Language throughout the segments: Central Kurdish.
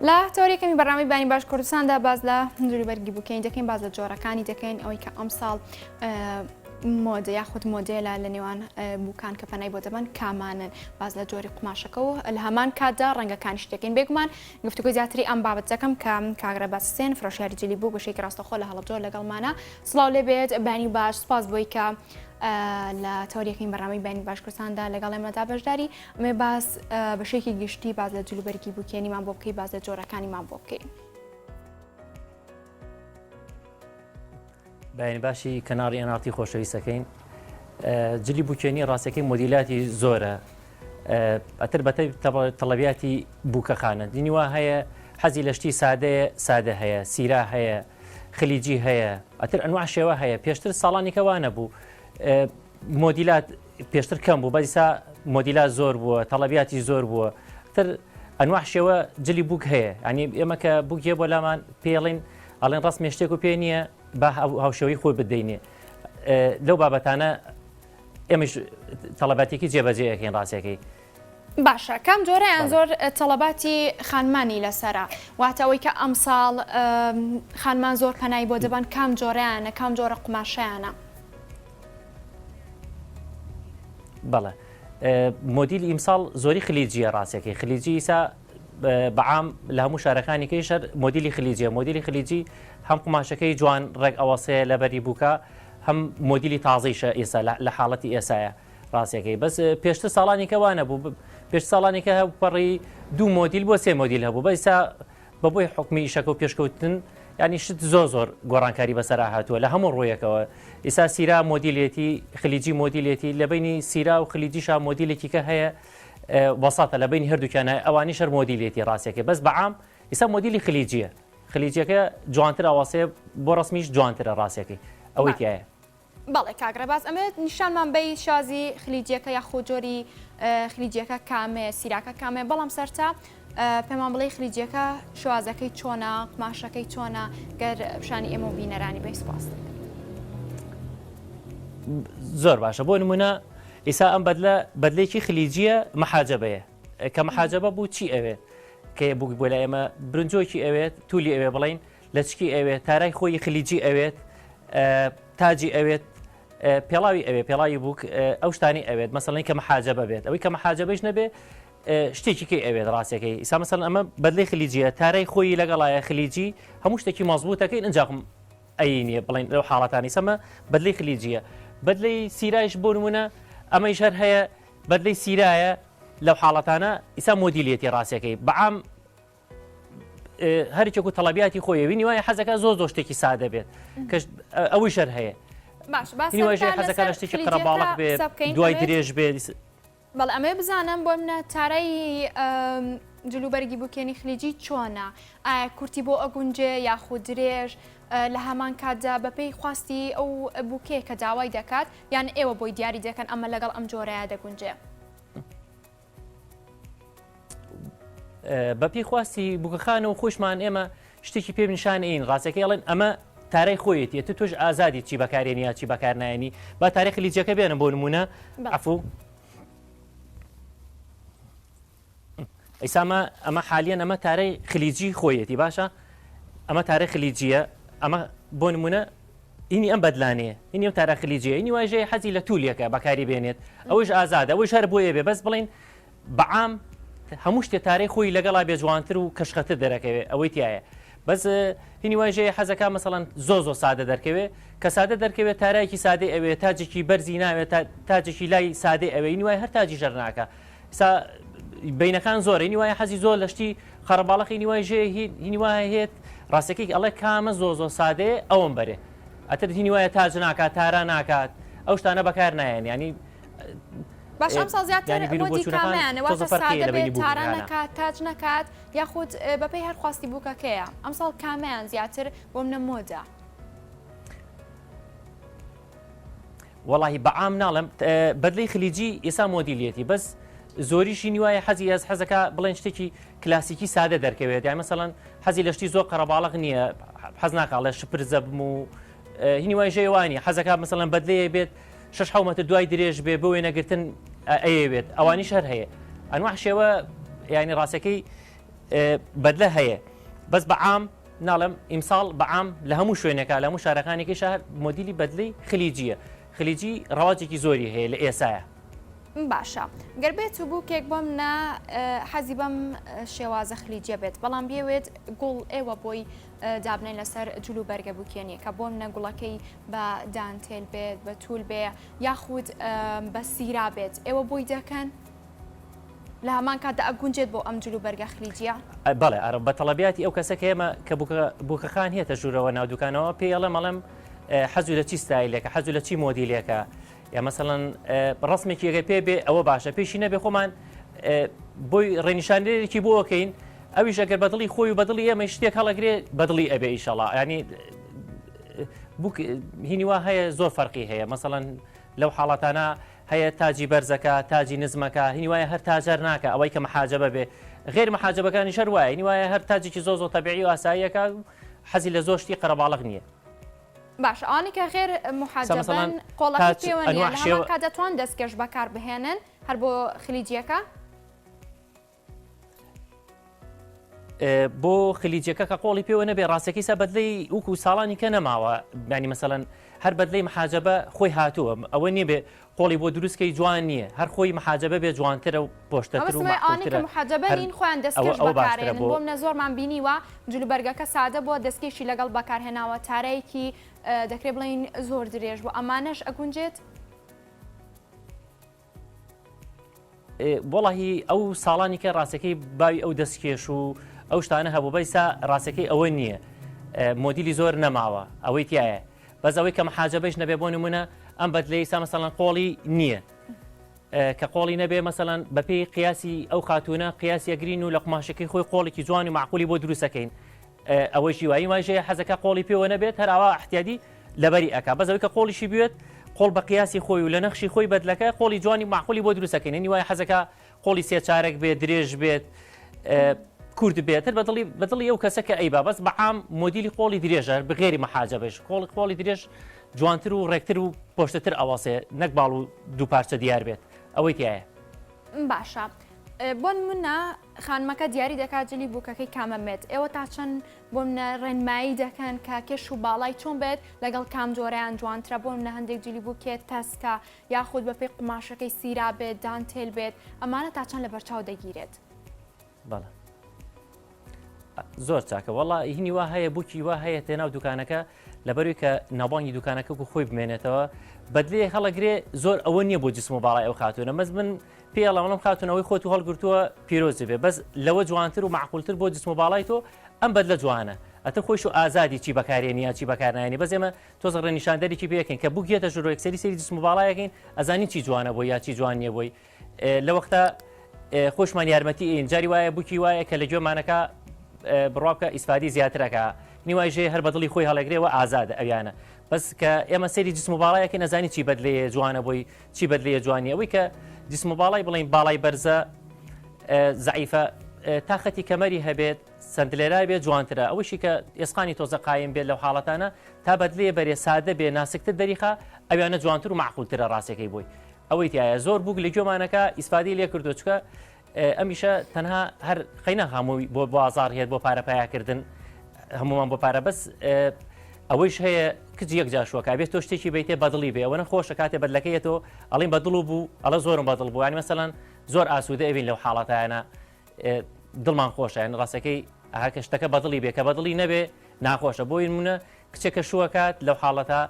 لە تەوەری یەکەمی بەرنامەی بانی باش کوردستاندا باس لە جلوبەرگی بووکێنی دەکەین باس لە جۆرەکانی دەکەین ئەوەی کە ئەمساڵ مۆدە یاخود مۆدێلە لە نێوان بووکان کە پەنای بۆ دەبەن کامانن باس لە جۆری قوماشەکە و لە هەمان کاتدا ڕەنگەکانیش دەکەین بێگومان گفتوگۆی زیاتری ئەم بابەت دەکەم کە کاک ڕێباز حسێن فرۆشیاری جلی بووک بەشێکی ڕاستەخۆ لە هەڵەبجەوە لەگەڵمانە سڵاو لێ بێت بانی باش سپاس بۆی کە لە تەوەری یەکەمی بەرنامەی بانی باش کوردستاندا لەگەڵ ئێمەدا بەشداری ئەمێ باس بەشێکی گشتی باس لە جلوبەرگی بووکێنیمان بۆ بکەی باس لە جۆرەکانیمان بۆ بکەی. بەیانی باشی کەناڵی ئێناڕتی خۆشەویستەکەین جلی بوکێنی ڕاستەکەی مۆدیلاتی زۆرە ئەتر بەتە تەڵەبیاتی بووکەخانە دینی وا هەیە حەزی لە شتی سادەیە سادە هەیە سیرا هەیە خلیجی هەیە ئەتر ئەنوا شێوە هەیە پێشتر ساڵانیکە وا نەبوو مۆدیلات پێشتر کەم بوو بەسا مۆدیلات زۆر بووە تەڵەبیاتی زۆر بووە تر ئەنواع شێوە جلی بووک هەیە ئەنی ئێمە کە بووکێ بۆ لامان پێڵین ئەڵێن ڕسمی شتێک و پێ نییە با هاوشێوەی خۆی بدەینێ لەو بابەتانە ئێمەش تەڵەباتێکی جێبەجێ ئەەکەین ڕاستەکەی. باشە کام جۆرەیان زۆر تەڵەباتی خانمانی لەسەرە واتە ئەوەی کە ئەمساڵ خانمان زۆر پەنای بۆ دەبەن کام جۆرەیانە کام جۆرە قوماشیانە؟ بەڵێ مۆدیلی ئیمساڵ زۆری خلیجیە ڕاستەکەی خلیجی ئیسا بەعام لە هەموو شارەکانی کەی شەر مۆدیلی خلیجیە مۆدیلی خلیجی هەم قوماشەکەی جوان ڕێک ئەوەسەیە لەبەری بووکە هەم مۆدیلی تازەیشە ئێسا لە حاڵەتی ئێسایە ڕاستەکەی بەس پێشتر ساڵانی کە وانە بوو پێش ساڵانی کە هەبوو پەڕی دوو مۆدیل بۆ سێ مۆدیل هەبوو بەسا بە بۆی حکومی ئیشەکە و پێشکەوتن ینی شت زۆر زۆر گۆڕانکاری بەسەرا هاتووە لە هەموو ڕوویەکەوە ئیسا سیرا مۆدیلێتی خلیجی مۆدیلێتی لە بینی سیرا و خلیجیشا مۆدیلێکی کە هەیە وەساتە لە بینی هەردووکیانە ئەوانی شەر مۆدیلێتی ڕاستەکەی بەس بەعام ئیسا مۆدیلی خلیجیە خلیجەکە جوانتر ئاواسێ بۆ ڕسمیش جوانترە ڕاستەکەی ئەوەی تایە. بەڵێ کاک ڕێباز ئەمەوێت نیشانمان بەی شازی خلیجیەکە یاخۆ جۆری خلیجیەکە کامەیە سیراکە کامەیە بەڵام سەرتا پێمان بڵێ خلیجیەکە شوازەکەی چۆنە قماشەکەی چۆنە گەر پیشانی ئێمە و بینەرانی بەی سپاس زۆر باشە بۆ نمونە ئیسا ئەم بەدلە بەدلێکی خلیجیە محاجەبەیە کە محاجەبە بوو چی ئەوێت کە بوو بۆ لە ئێمە برنجۆکی ئەوێت تولی ئەوێ بڵین لەچکی ئەوێت تارای خۆی خلیجی ئەوێت تاجی ئەوێت پێڵاوی ئەوێ پێڵاوی بووک ئەو شتانی ئەوێت مەسەڵی کە محاجەبە بێت ئەوەی کە محاجەبەش نەبێ شتێکی کەی ئەوێت ڕاستەکەی ئیسا مەسەن ئەمە بەدلی خلیجیە تارای خۆی لەگەڵایە خلیجی هەموو شتێکی مەزبوتەکەی ئەنجاقم ئەی نییە بڵین لەو حاڵەتانی سەمە بەدلی خلیجیە بەدلی سیرایش بۆ نمونە ئەمەیش هەر هەیە بەدلی سیرایە لەو حاڵەتانە ئیسا مۆدیلێتی ڕاستەکەی بەعام هەرێک و تەڵەبیاتی خۆی وینی وایە حەزەکە زۆر زۆر شتێکی سادە بێت کە ئەوەی شەر هەیە باش حەزەکە لە شتێکی قەرەباڵق بێت دوای درێژ بێت. بەڵێ ئەمەوێ بزانم بۆ منە تارای جلوبەرگی بوکێنی خلیجی چۆنە ئایا کورتی بۆ ئەگونجێ یاخود درێژ لە هەمان کاتدا بەپێی خواستی ئەو بوکێ کە داوای دەکات یان ئێوە بۆی دیاری دەکەن ئەمە لەگەڵ ئەم جۆرەیە دەگونجێ. بەپێی خواستی بووکەخانە و خۆشمان ئێمە شتێکی پێ نیشان ئین ڕاستەکەی ئەڵێن ئەمە تارای خۆیەتی تو تۆش ئازادی چی بەکارێنی یا چی بەکارنایەنی با تاریخ لیجەکە بێنم بۆ نمونە عفو ئیسامە ئەمە حالیان ئەمە تارەی خلیجی خۆیەتی باشە ئەمە تارە خلیجیە ئەمە بۆ نمونە ئینی ئەم بەدلانەیە ئینی ئەم تارە خلیجیە ئینی واژەیە حەزی لە تولیەکە بەکاری بێنێت ئەوش ئازادە ئەوش هەر بۆیە بێ بەس بڵین بەعام هەموو شتێ تارەی خۆی لەگەڵا بێ جوانتر و کەشخەتر دەرەکەوێ ئەوەی تایە بەس هینی واژەیە حەزەکە مەسەڵەن زۆ زۆ سادە دەرکەوێ کە سادە دەرکەوێت تارایەکی سادەی ئەوێ تاجێکی بەرزی ناوێت تاجێکی لای سادەی ئەوێ اینی وای هەر تاجی ژەر ناکە سا بینەکان زۆرە اینی وایە حەزی زۆر لە شتی قەرەباڵخی اینی وای ژێ هینی وایە هێت ڕاستەکەی ئەڵێ کامە زۆ زۆ سادەیە ئەوم بەرێ ئەتر هینی وایە تاج ناکات تارا ناکات ئەو شتانە بەکار نایەن ینی باش ئەمساڵ زیاتر مۆدی کامەیانە واتە سادە بێت تارا نەکات تاج نەکات یاخود بەپێی هەر خواستی بووکەکەیە ئەمساڵ کامەیان زیاتر بۆ منە مۆدە؟ وەڵاهی بە عام ناڵێم بەدلەی خلیجی ئێسا مۆدیلیەتی بەس زۆریشی نیوایە حەزی ئەز حەزەکە بڵێن شتێکی کلاسیکی سادە دەرکەوێت یای مەسەڵەن حەزی لە شتی زۆر قەرەباڵغ نییە حەز ناکاڵێ شپرزە بم و هینی وای ژێوانی حەزەکە مەسەڵەن بەدلەیە بێت شش حومەتە دوای درێژ بێ بۆ وێنەگرتن ئەیەوێت ئەوانی شەر هەیە ئەنوا شێوە ینی ڕاستەکەی. بەدلە هەیە بەس بە عام ناڵێم ئیمساڵ بە عام لە هەموو شوێنێکا لە هەموو شارەکانێکی شار مۆدیلی بەدلی خلیجیە خلیجی ڕەواجێکی زۆری هەیە لە ئێسایە. باشە گەر بێت و بووکێک بۆم نا حەزی بەم شێوازە خلیجیە بێت بەڵام بیەوێت گوڵ ئێوە بۆی دابنێن لەسەر جل و بەرگە بووکێنیەکە بۆم نە گوڵەکەی بە دانتێل بێت بە تول بێ یاخود بە سیرا بێت ئێوە بۆی دەکەن؟ لە هەمان کاتدا ئەگونجێت بۆ ئەم جل و بەرگە خلیجیە؟ بەڵێ ئەرە بە تەڵەبیاتی ئەو کەسە کە ئێمە کە بووکەخان هێتە ژوورەوە ناو دوکانەوە پێی ئەڵێم ئەڵێم حەزو لە چی ستایلێکە حەزو لە چی مۆدیلێکە یا مەسەڵەن ڕسمێکی ئەگەر پێ بێ ئەوە باشە پێشی نەبێ خۆمان بۆی ڕێنیشاندێکی بۆ ئەکەین ئەویش ئەگەر بەدڵی خۆی و بەدڵی ئێمە شتێک هەڵەگرێ بەدڵی ئەبێ ئیشەڵا ینی بووک هینی وا هەیە زۆر فەرقی هەیە مەسەڵەن لەو حاڵەتانە هەیە تاجی بەرزەکە تاجی نزمەکە هینی وایە هەر تاجەر ناکە ئەوەی کە محاجەبە بێ غێر محاجەبەکانی شەر وایە هینی وایە هەر تاجێکی زۆ زۆ تەبیعی و ئاساییەکە حەزی لە زۆر شتی قەرەباڵغ نییە. باشە ئەوانەی کە غێر محاجەبەن قۆڵەکەی پێوە نییە لە هەمان کات دەتوان دەستکێش بەکار بهێنن هەر بۆ خلیجیەکە؟ بۆ خلیجەکە کە قۆڵی پێوە نەبێ ڕاستەکەی سا بەدلەی وەکو ساڵانی کە نەماوە ینی مەسەەن هەر بەدلەی محاجەبە خۆی هاتووە ئەوە نییە بێ قۆڵی بۆ دروستکەی جوان نییە هەر خۆی محاجەبە بێ جوانترە و پۆشتەتر و مەعقولترە محاجەبە نین خۆیان دەستکێش بەکارێنن بۆ منە زۆرمان بینیوە جلوبەرگەکە سادە بووە دەستکێشی لەگەڵ بەکارهێناوە تارەیەکی دەکرێ بڵێین زۆر درێژ بوو ئەمانەش ئەگونجێت؟ وەڵاهی ئەو ساڵانی کە ڕاستەکەی باوی ئەو دەستکێش و ئەو شتانە هەبوو بەیسا ڕاستەکەی ئەوە نییە مۆدیلی زۆر نەماوە ئەوەی تایە بەس ئەوەی کە محاجەبەش نەبێ بۆ نمونە ئەم بەدلەی سا مەسەڵەن قۆڵی نییە کە قۆڵی نەبێ مەسەڵەن بەپێی قیاسی ئەو خاتونە قیاسی ئەگرین و لە قوماشەکەی خۆی قۆڵێکی جوان و معقولی بۆ دروستەکەین ئەوەیشی وایی وایژەیە حەزەکە قۆڵی پێوە نەبێت هەر ئاوا احتیادی لەبەری ئەک بەس ئەوەی کە قۆڵیشی بوێت قۆڵ بە قیاسی خۆی و لە نەخشی خۆی بەدلەکە قۆڵی جوانی معقولی بۆ دروستەکەین هەنی وای حەزەکە قۆڵی سێ چارەک بێت درێژ بێت کورد بێت هەر بەدڵی بەدڵی ئەو کەسە کە ئەیبا بەس بەعام مۆدیلی قۆڵی درێژە بغێری مەحاجە بێش قۆڵی قۆڵی درێژ جوانتر و ڕێکتر و پۆشتتر ئەوەسێ نەک باڵ و دوو پارچە دیار بێت ئەوەی تایە. باشە بۆنمونە خانمەکە دیاری دەکات جلی بووکەکەی کامە بێت ئێوە تا چەند بۆ منە ڕێنمایی دەکەن کە کێش و باڵای چۆن بێت لەگەڵ کام جۆرەیان جوانترە بۆ منە هەندێک جلی بووکێت تەسکە یاخود بەپێی قوماشەکەی سیرا بێت دانتێل بێت ئەمانە تا چەند لەبەرچاو دەگیرێت؟ بەڵێ زۆر چاکە وەڵا هینی وا هەیە بووکی وا هەیە تێ ناو دوکانەکە لەبەروی کە ناوبانگی دوکانەکە و خۆی بمێنێتەوە بەدلێ هەڵەگرێ زۆر ئەوە نییە بۆ جسم و باڵای ئەو خاتونە مەز من پێڵەڵم خاتونەوەی خۆت و هەڵگرتووە پیرۆز بێ بەس لەوە جوانتر و معقولتر بۆ جسم و باڵای تۆ ئەم بەدلە جوانە ئەتە خۆش و ئازادی چی بەکارێنی یا چی بەکارنایانی بەس ئێمە تۆزە ڕێنیشاندەرێکی پێکەین کە بووکێتە ژورۆیەک سەری سەری جسم و باڵایەکەین ئەزانی چی جوانە بۆ یا چی جوان نییە بۆی لە وەختە خۆشمان یارمەتی ئین جاری وایە بووکی وایە کە لە گوێمانەکە بڕوا بکە ئیسفادی زیاترەکە نیوای ژێ هەر بەدڵی خۆی هەڵێگرێەوە ئازادە ئەویانە بەس کە ئێمە سەیری جسم و باڵایەکە نەزانی چی بەدلەیە جوانە بۆی چی بەدلەیە جوانی ئەوەی کە جسم و باڵای بڵین باڵای بەرزە زعیفە تا خەتی کەمەری هەبێت سندلێرای بێت جوانترە ئەوەشی کە ئێسقانی تۆزە قایم بێت لەو حاڵەتانە تا بەدلەیە بەرێ سادە بێ ناسکتر دەریخا ئەویانە جوانتر و معقولترە ڕاستەکەی بۆی ئەوەی تایە زۆر بووک لە گوێمانەکە ئیسفادەی لێ کردو چکە ئەمیشە تەنها هەر قەینا هەمووی بۆ بازار هێت بۆ پارە پیاکردن هەمومان بۆ پارە بەس ئەوەیش هەیە کچ یەک جاشوەکە بێت تۆ شتێکی بیتێ بەدڵی بێ ئەوەنە خۆشە کاتێ بەدلەکەیە تۆ ئەڵین بەدڵ و بوو ئەڵە زۆرم بەدڵ بوو ینی مەسەلەن زۆر ئاسوودە ئەبین لەو حاڵەتایانە دڵمان خۆشە یان ڕاستەکەی هەکە شتەکە بەدڵی بێ کە بەدڵی نەبێ ناخۆشە بۆی نمونە کچێکە شووەکات لەو حاڵەتە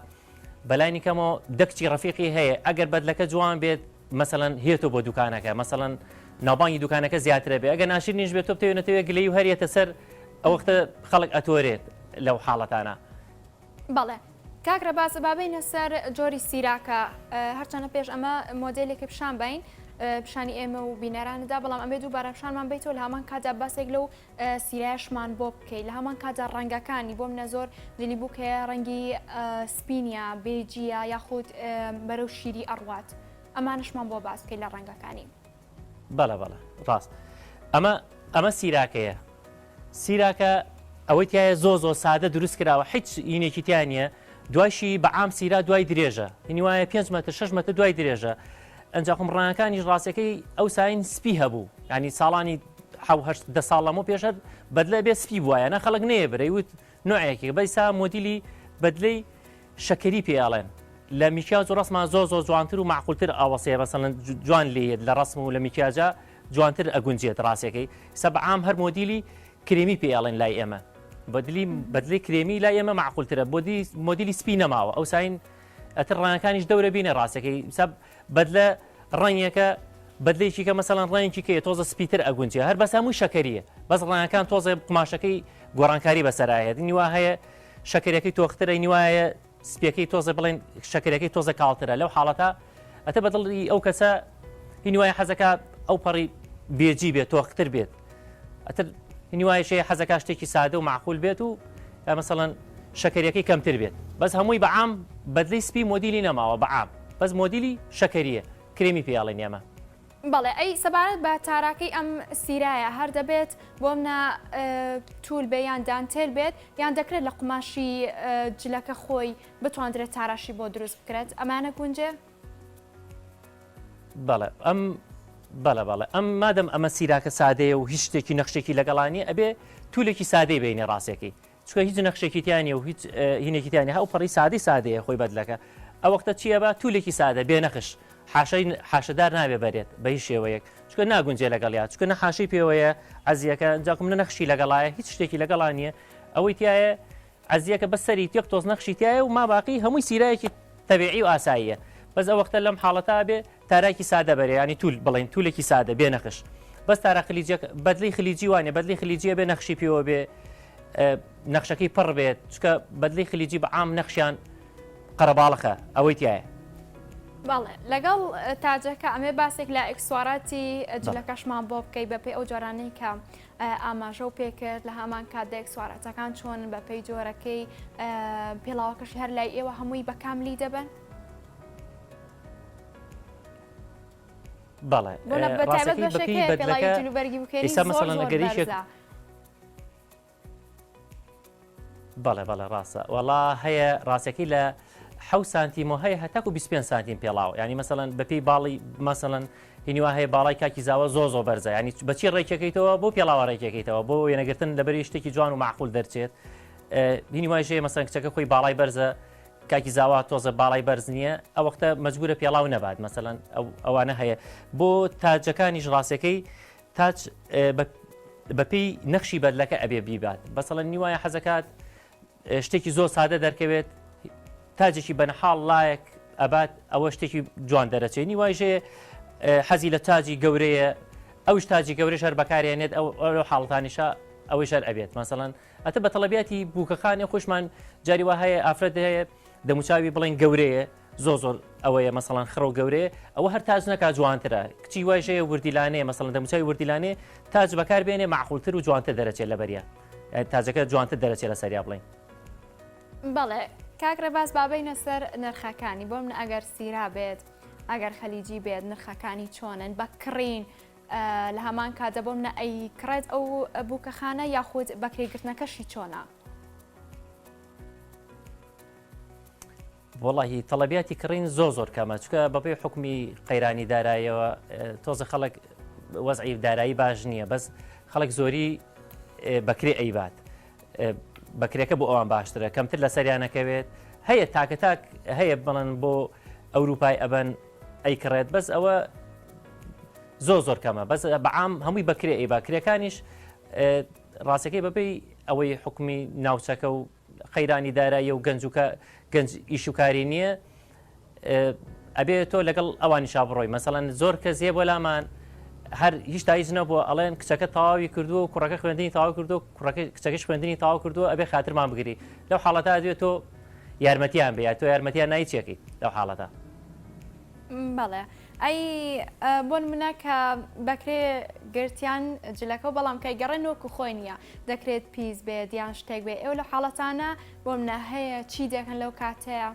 بەلانی کەمەوە دە کچی ڕەفیقی هەیە ئەگەر بەدلەکە جوان بێت مەسەلەن هێتۆ بۆ دوکانەکە مەسەلەن ناوبانگی دوکانەکە زیاترە بێ ئەگەر ناشرینیش بێت تۆ بتەوێ نەتەوێ گلەی و هەریەتە سەر ئەو وەختە خەڵک ئەتۆرێت لەو حاڵەتانە. بەڵێ کاک ڕێباز با بێینە سەر جۆری سیراکە هەرچەنە پێش ئەمە مۆدێلێکی پیشان بین پیشانی ئێمە و بینەراندا بەڵام ئەمێ دووبارە پیشانمان بیتەوە لە هەمان کاتدا باسێک لەو سیرایشمان بۆ بکەی لە هەمان کاتدا ڕەنگەکانی بۆ منە زۆر جلی بووک هەیە ڕەنگی سپینە بێجیە یاخود بەرەو شیری ئەڕوات ئەمانشمان بۆ باس بکەی لە ڕەنگەکانی. بەڵێ بەڵێ ڕاست ئەمە ئەمە سیراکەیە سیراکە ئەوەی تایە زۆ زۆ سادە دروست کراوە هیچ ئینێکی تیا نییە دوایشی بە عام سیرا دوای درێژە هینی وایە 5 مەتر 6 مەتر دوای درێژە ئەنجا قومڕانەکانیش ڕاستەکەی ئەو ساین سپی هەبوو ینی ساڵانی. حەو هەشت دە ساڵ لەمەو پێش هەر بەدلە بێ سپی بوایە نە خەڵک نەیە برەی وت نوعێکی بەیسا مۆدیلی بەدلەی شەکەری پێ ئەڵێن لە میکیاج و ڕەسما زۆر زۆر جوانتر و مەعقولتر ئاوەسەیە مەسەلەن جوان لێیەت لە ڕەسم و لە میکیاجا جوانتر ئەگونجێت ڕاستەکەی سە بە عام هەر مۆدیلی کرێمی پێ ئەڵێن لای ئێمە بەدلی بەدلی کرێمی لای ئێمە مەعقولترە بۆدی مۆدیلی سپی نەماوە ئەو ساین ئەتر ڕەنگەکانیش دەورە بینە ڕاستەکەی سە بەدلە ڕەنگێکە بەدلێکی کە مەسەڵەن ڕەنگێکی کەیە تۆزە سپیتر ئەگونجێ هەر بەس هەمووی شەکەریە بەس ڕەنگەکان تۆزێ قوماشەکەی گۆڕانکاری بەسەرایەت نیوا هەیە شەکرەکەی تۆخترە نیوایە سپیەکەی تۆزێ بڵێن شەکرەکەی تۆزە کاڵترە لەو حاڵەتە ئەتە بەدڵی ئەو کەسە هینی وایە حەزەکە ئەو پەڕی بێجی بێت تۆختر بێت ئەتر هینی وایشەیە حەزەکە شتێکی سادە و معقول بێت و مەسەڵەن شەکەریەکەی کەمتر بێت بەس هەمووی بەعام بەدلی سپی مۆدیلی نەماوە بەعام بەس مۆدیلی شەکەریە کرێمی پێڵێن ئێمە. بەڵێ ئەی سەبارەت بە تاراکەی ئەم سیرایە هەر دەبێت بۆمنە تول بێ یان دانتێل بێت یان دەکرێت لە قوماشی جلەکە خۆی بتواندرێت تاراشی بۆ دروست بکرێت ئەمانە گونجێ؟ بەڵێ ئەم بەڵێ بەڵێ ئەم مادەم ئەمە سیراکە سادەیە و هیچ شتێکی نەخشێکی لەگەڵانی ئەبێ تولێکی سادەی بینێ ڕاستەکەی چونکە هیچ نەخشێکی تیا نیە و هیچ هینێکی تیا نیە ئەو پەڕی سادەی سادەیە خۆی بەدلەکە ئەو وەختە چییە بە تولێکی سادە بێ نەخش حاشەی حاشەدار نابێ بەرێت بە هیچ شێوەیەک چونکە ناگونجێ لەگەڵیا چونکە نە حاشەی پێوەیە عەزیەکە جاکم نە نەخشی لەگەڵایە هیچ شتێکی لەگەڵا نییە ئەوەی تایە عەزیەکە بە سەری یەک تۆز نەخشی تایە و ما باقی هەمووی سیرایەکی تەبیعی و ئاساییە بەس ئەو وەختە لەم حاڵەتا بێ تاراکی سادە بەرێ ینی تول بڵێن تولێکی سادە بێ نەخش بەس تارا خلیجەکە بەدلی خلیجی وانە بەدلی خلیجیە بێ نەخشی پێوە بێ نەخشەکەی پڕ بێت چکە بەدلی خلیجی بە عام نەخشیان قەرەباڵخە ئەوەی تایە. بەڵێ لەگەڵ تاجەکە ئەمێ باسێک لە ئێکسواراتی جلەکەشمان بۆ بکەی بەپێی ئەو جۆرانەی کە ئاماژە و پێکرد لە هەمان کاتدا ئێکسواراتەکان چۆنن بەپێی جۆرەکەی پێڵاوەکەش هەر لای ئێوە هەمووی بە کاملی دەبن؟ بەڵێ ڕاستەکەی بەپێی بەدلەکە ئێستا مەسەڵەن ئەگەر یەکێک بەڵێ بەڵێ ڕاستە وەڵا هەیە ڕاستەکەی لە حە سانتیمۆ هەیە هەتاکو 25 سانتیم پێڵاو ینی مەسەڵەن بەپێی باڵی مەسەڵەن هینیوا هەیە باڵای کاکی زاوە زۆ زۆ بەرزە ینی بەچی ڕێکەکەیتەوە بۆ پێڵاوە ڕێکەکەیتەوە بۆ وێنەگرتن لەبەری شتێکی جوان و معقول دەرچێت هینی وایش هەیە مەسەن کچەکە خۆی باڵای بەرزە کاکی زاوا تۆزە باڵای بەرز نییە ئەو وەختە مەجبورە پێڵاو نەبات مەسەلەن ئەوانە هەیە بۆ تاجەکانیش ڕاستەکەی تاج بەپێی نەخشی بەدلەکە ئەبێ بیبات بەسەڵەن نیوایە حەزەکات شتێکی زۆر سادە دەرکەوێت تاجێکی بەنەحاڵ لایەک ئەبات ئەوە شتێکی جوان دەرەچێ نیوایژەیە حەزی لە تاجی گەورەیە ئەوش تاجی گەورەش هەر بەکارێنێت ئەو حاڵتانیشە ئەوەی شەر ئەبێت مەسەڵەن ئەتە بە تەڵەبیاتی بووکەکانێ خۆشمان جاری وا هەیە ئافرەت هەیە دەموچاوی بڵێن گەورەیە زۆر زۆر ئەوەیە مەسەڵەن خڕ و گەورەیە ئەوە هەر تاج نەکا جوانترە کچی وای ژەیە وردیلانەیە مەسەڵەن دەموچاوی وردیلانێ تاج بەکار بێنێ معقولتر و جوانتر دەرەچێت لەبەریا تاجەکە جوانتر دەرەچێت لە سەریا بڵین بەڵێ کاک ڕێباز بابینە سەر نرخەکانی بۆ من ئەگەر سیرا بێت ئەگەر خەلیجی بێت نرخەکانی چۆنن بە کڕین لە هەمان کاتدا بۆم نە ئەیکڕێت ئەو بووکەخانە یاخود بەکرێگرتنەکەشی چۆنە؟ وەڵاهی تەڵەبیاتی کڕین زۆر زۆر کەمە چکە بەپێی حکومی قەیرانی دارایەوە تۆزە خەڵک وەزعی دارایی باش نییە بەس خەڵک زۆری بەکرێ ئەیبات بەکرێکە بۆ ئەوان باشترە کەمتر لەسەریانەکەوێت هەیە تاکە تاک هەیە بڵێن بۆ ئەوروپای ئەبەن ئەیکڕێت بەس ئەوە زۆر زۆر کەمە بەس بەعام هەمووی بەکرێ ئەی باکرەکانیش ڕاستەکەی بەپێی ئەوەی حکومی ناوچەکە و قەیرانی دارایی و گەنج و گەنج ئیش و کاری نییە ئەبێ تۆ لەگەڵ ئەوانیشا بڕۆی مەسەڵەن زۆر کەس هەیە بۆ لامان هەر هیچ هیچ نەبووە ئەڵێن کچەکە تەواوی کردووە و کوڕەکە خوێندنی تەواو کردو کوڕەکە کچەکەش خوێندنی تەواو کردووە ئەبێ خاترمان بگری لەو حاڵەتە دوێ تۆ یارمەتیان بێ تۆ یارمەتیان نایی چیەکەیت لەو حاڵەتە. بەڵێ ئەی بۆ نمونە کە بەکرێ گرتیان جلەکە و بەڵام کە گەڕێن وەکو خۆی نییە دەکرێت پیس بێت یان شتێک بێ ئێوە لە حاڵەتانە بۆ منە هەیە چی دەکەن لەو کاتەیە؟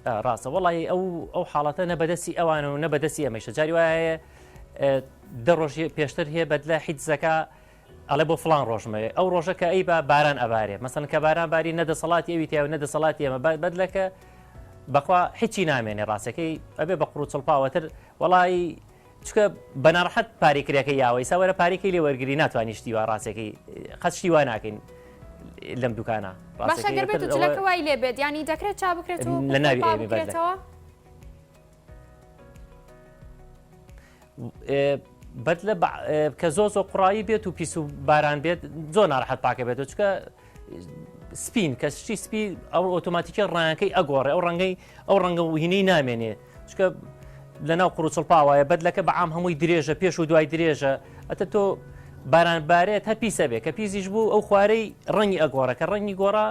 ڕاستە وەڵی ئەو ئەو حاڵەتە نە بەدەستی ئەوان و نە بەدەستی ئەمەشە جاری وایە دە ڕۆژ پێشتر هەیە بەدلە حیجزەکە ئەڵێ بۆ فڵان ڕۆژمەوێ ئەو ڕۆژە کە ئەی بە باران ئەبارێ مەسەن کە باران باری نە دەسەڵاتی ئەوی تیا و نە دەسەڵاتی ئێمە بەدلەکە بەخوا هیچی نامێنێ ڕاستەکەی ئەبێ بە قوڕ و چڵپاوەتر وەڵی. چکە بە ناڕەحەت پارەی کرێکەی یاوە ئیسا وەرە پارەی لێ وەرگری ناتوانانی شتی وا ڕاستەکەی قەت شتی وا ناکەین لەم دوکانە باشە گەر بێت و جلەکە وای لێ بێت یانی دەکرێت چا بکرێت و لە ناوی پا ئێمە بەدلە. بکرێتەوە بەدلە کە زۆ زۆ قڕایی بێت و پیس و باران بێت زۆر ناڕەحەت پاکە بێتەوە چکە سپین کە شتی سپی ئەو ئۆتۆماتیکی ڕانەکەی ئەگۆڕێ ئەو ڕەنگەی ئەو ڕەنگە و هینەی نامێنێ چکە لە ناو قڕوچڵپاوایە بەدلەکە بە عام هەمووی درێژە پێش و دوای درێژە ئەتە تۆ باران بارێت هەر پیسە بێ کە پیزیش بوو ئەو خوارەی ڕەنگی ئەگۆڕە کە ڕەنگی گۆڕا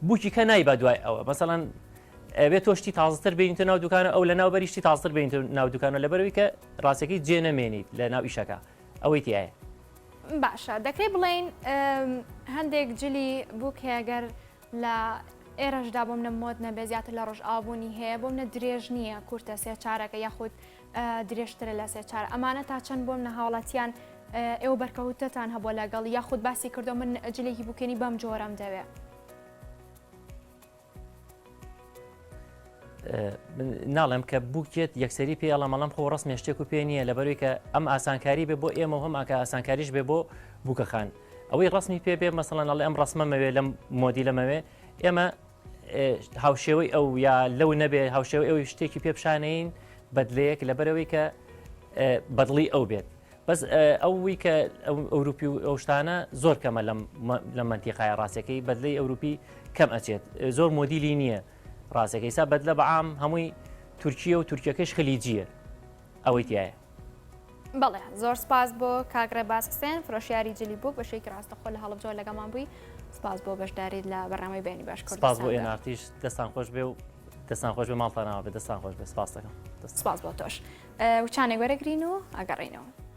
بووکی کە نایبا دوای ئەوە مەسەڵەن ئەبێت تۆ شتی تازەتر بینیتە ناو دوکانە ئەو لە ناو بەری شتی تازتر بینیتە ناو دوکانە لەبەرەوەی کە ڕاستەکەی جێ نەمێنیت لە ناو ئیشەکە ئەوەی تایە. باشە دەکرێت بڵێین هەندێک جلی بووک هەیە گەر لە ئێرەشدا بۆم نە مۆد نەبێ زیاتر لە ڕۆژئاوابوونی هەیە بۆم نە درێژ نییە کورتە سێ چارەکە یاخود درێژترە لە سێ چار ئەمانە تا چەند بۆم نە هاوڵاتیان ئێوە بەرکەوتتان هەبووە لەگەڵ یاخود باسی کردو من جلێکی بووکێنی بەم جۆرەم دەوێ. ناڵێم کە بووکێت یەکسەری پێ ئەڵام ئەڵم خۆ ڕسمێ شتێک و پێ نییە لەبەروی کە ئەم ئاسانکاری بێ بۆ ئێمە و هەم ئاکە ئاسانکاریش بێ بۆ بووکەخان ئەوەی ڕسمی پێ بێ مەسەڵەن ئەڵێ ئەم ڕسمەمەوێ لەم مۆدی لەمەوێ ئێمە هاوشێوەی ئەو یا لەو نەبێ هاوشێوەی ئەوی شتێکی پێ پیشانەین بەدلەیەک لەبەرەوەی کە بەدڵی ئەو بێت بەس ئەوی کە ئەوروپی و ئەو شتانە زۆر کەمە لەم مەنتیقایە ڕاستەکەی بەدلەی ئەوروپی کەم ئەچێت زۆر مۆدیلی نییە ڕاستەکەی سا بەدلە بەعام هەمووی تورکیە و تورکیەکەش خلیجیە ئەوەی تایە. بەڵێ زۆر سپاس بۆ کاک ڕێباز حسێن فرۆشیاری جلی بووک بە شێوەیەکی ڕاستەخۆ لە هەڵەبجەوە لەگەڵمان بووی سپاس بۆ بەشداریت لە بەرنامەی بەیانی باش سپاس بۆ ئێنارتیش دەستان خۆش بێ و دەستان خۆش بێ ماڵتان ئاوا بێ دەستان خۆش بێ سپاس دەکەم سپاس بۆ تۆش وچانێک وەرەگرین و ئەگەڕینەوە.